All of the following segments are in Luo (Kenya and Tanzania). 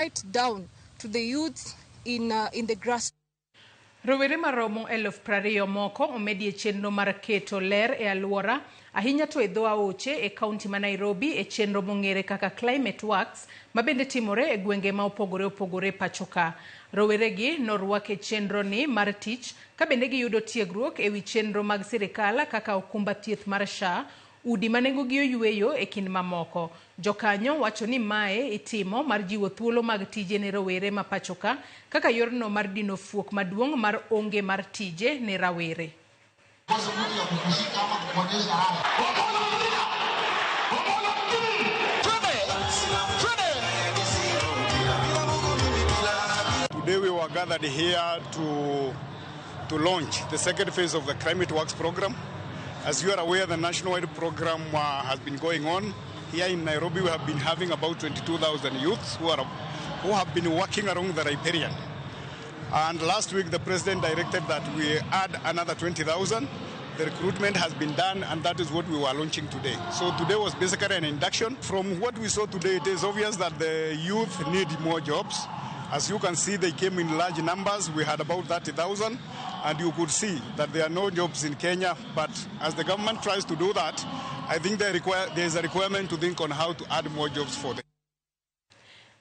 Right down to the youths in the grass. Rowere maromo 20,000 moko omedi e chenro mar keto ler e alwora, ahinya to e dho aoche e kaunti ma Nairobi e chenro mong'ere kaka Climate Works ma bende timore e gwenge ma opogore opogore pacho ka. Roweregi norwak e chenro ni mar tich ka bende giyudo tiegruok e wi chenro mag sirikal kaka okumba thieth mar SHA, udi ma nengogi oyueyo e kind mamoko. Jokanyo wacho ni mae itimo mar jiwo thuolo mag tije ne rowere ma pacho ka kaka yorno mar dino fuok maduong' mar onge mar tije ne rawere. Mtu ya kukushika ama kukuonyesha haya. Today we were gathered here to launch the second phase of the Climate Works program. As you are aware, the nationwide program has been going on. Here in Nairobi, we have been having about 22,000 youths who have been working along the riparian. And last week, the president directed that we add another 20,000. The recruitment has been done, and that is what we were launching today. So today was basically an induction. From what we saw today, it is obvious that the youth need more jobs. As you can see, they came in large numbers. We had about 30,000, and you could see that there are no jobs in Kenya. But as the government tries to do that, I think there is a requirement to think on how to add more jobs for them.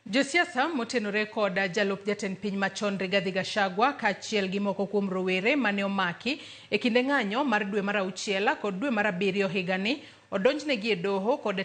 Josiasa motenore kod jalup jatend piny machon Rigathi Gachagua kaachiel gi moko kuom rowere mane omaki e kinde ng'anyo mar dwe mar auchiel kod dwe mar abiriyo higani odonjnegi e doho kod